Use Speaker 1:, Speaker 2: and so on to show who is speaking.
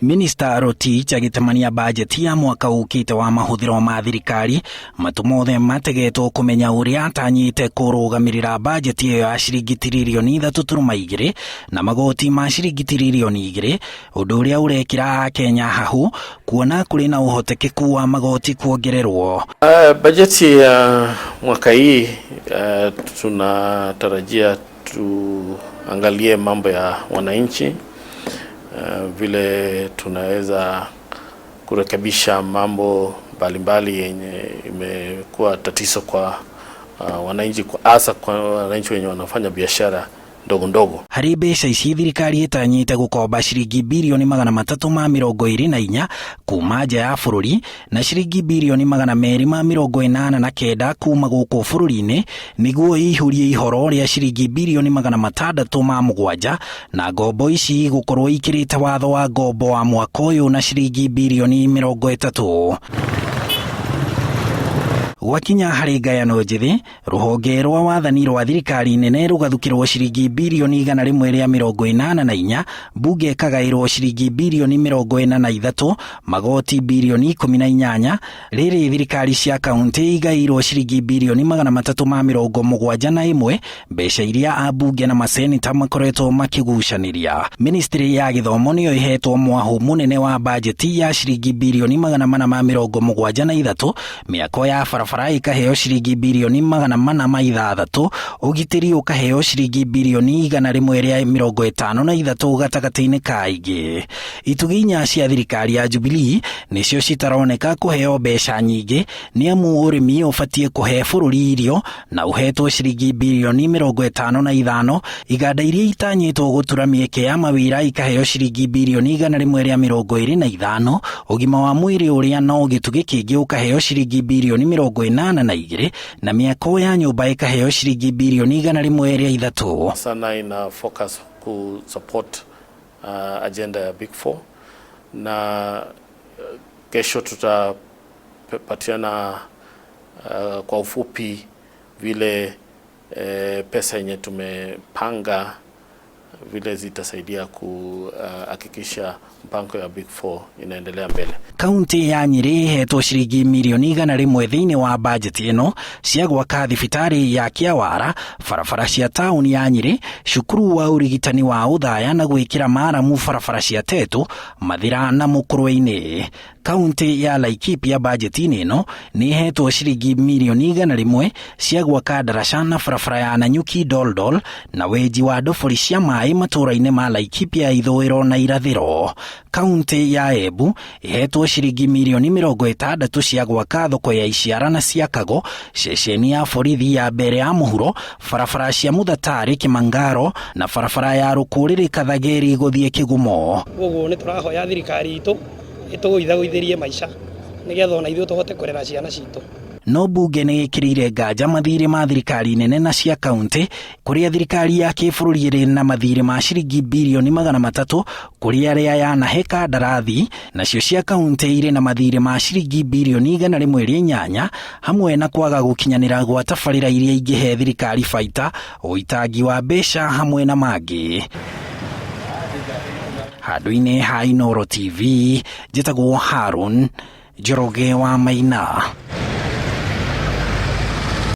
Speaker 1: Minista Rotich agĩtemania bajeti ya mwaka ũkĩte wa mahũthĩro ma thirikari, matũ mothe mategetwo kũmenya ũrĩa atanyĩte kũrũgamĩrĩra bajeti ĩyo ya ciringi tiririoni 3.2 na magoti ma ciringi tiririoni 2, ũndũ ũrĩa ũrekĩra Akenya hahũ kuona kũrĩ na ũhotekeku wa magoti kuongererwo.
Speaker 2: Bajeti ya mwaka hii tunatarajia tuangalie mambo ya wananchi, vile tunaweza kurekebisha mambo mbalimbali yenye imekuwa tatizo kwa wananchi, hasa kwa wananchi wenye wanafanya biashara ndogo ndogo.
Speaker 1: Harĩ mbeca ici, thirikari ĩtanyĩte gũkomba ciringi 324 birioni kuma nja ya bũrũri na ciringi 289 birioni kuma gũkũ bũrũri-inĩ nĩguo ĩihũrie ihoro rĩa ciringi 607 birioni na ngombo ici gũkorwo ikĩrĩte watho wa ngombo wa mwaka ũyũ na ciringi 30 birioni. Gwakinya harĩ ngayano njĩthĩ, rũhonge rwa wathani rwa thirikari nene rũgathukĩrwo ciringi 184 birioni, mbunge ĩkagaĩrwo ciringi 43 birioni, magoti 18 birioni, rĩrĩ thirikari cia kaunti igaĩirwo ciringi 371 birioni, mbeca iria ambunge na maseneta makoretwo makĩgucanĩria. Ministry ya gĩthomo nĩyo ĩhetwo mwahũ mũnene wa bajeti ya ciringi 473 birioni, mĩako ya barabara ĩkaheo ciringi 406 birioni, ũgitĩri ũkaheo ciringi 153 birioni gatagatĩ-inĩ ka ingĩ. Itugĩ inya cia thirikari ya Jubilee nĩcio citaroneka kũheo mbeca nyingĩ, nĩ amu ũrĩmi ũbatiĩ kũhe bũrũri irio na ũhetwo ciringi 55 birioni, iganda iria itanyĩtwo gũtura mĩeke ya mawĩra ikaheo ciringi 125 birioni, ũgima wa mwĩrĩ ũrĩa no gĩtugĩ kĩngĩ ũkaheo ciringi 82 birioni na mĩako ya nyũmba ĩkaheo ciringi 103 birioni.
Speaker 2: Sana ina focus ku support agenda ya Big Four na kesho tutapatiana kwa ufupi vile pesa yenye tumepanga vile zitasaidia kuhakikisha mpango ya Big Four inaendelea mbele.
Speaker 1: Kaunti ya Nyĩrĩ ĩhetwo ciringi 100 mirioni thĩinĩ wa bajeti ĩno cia gwaka thibitarĩ ya Kĩawara, barabara cia taũni ya Nyĩrĩ, cukuru wa ũrigitani wa Ũthaya na gwĩkĩra maramu barabara cia Tetu, Mathira na Mũkũrwe-inĩ. Kaunti ya Laikipia bajeti-inĩ ĩno nĩ ĩhetwo ciringi 100 mirioni cia gwaka ndaraca na barabara ya Nanyuki Doldol na wenji wa ndobori cia maĩ matũũra-inĩ ma Laikipia ya ithũĩro na irathĩro. Kaunti ya Embu ĩhetwo ciringi 60 mirioni cia gwaka thoko ya Iciara na Ciakago, ceceni ya borithi ya mbere ya mũhuro, barabara cia Mũthatarĩ Kĩmangaro na barabara ya Rũkũrĩrĩ Kathageri gũthiĩ Kĩgumo.
Speaker 3: Koguo nĩ tũrahoya thirikari itũ ĩtũgũithagũithĩrie maica nĩgetha ona ithuĩ tũhote kũrera ciana citũ.
Speaker 1: No mbunge nĩ ĩkĩrĩire nganja mathirĩ ma thirikari nene na cia kaunti, kũrĩa thirikari ya kĩbũrũri ĩrĩ na mathirĩ ma ciringi 300 birioni kũrĩ arĩa yanahe kandarathi, nacio cia kaunti irĩ na mathirĩ ma ciringi 108 birioni, hamwe na kwaga gũkinyanĩra gwa tabarĩra iria ingĩhe thirikari baita, ũitangi wa mbeca hamwe na mangĩ. Handũ-inĩ ha Inooro TV, njĩtagwo Harun Njoroge wa Maina.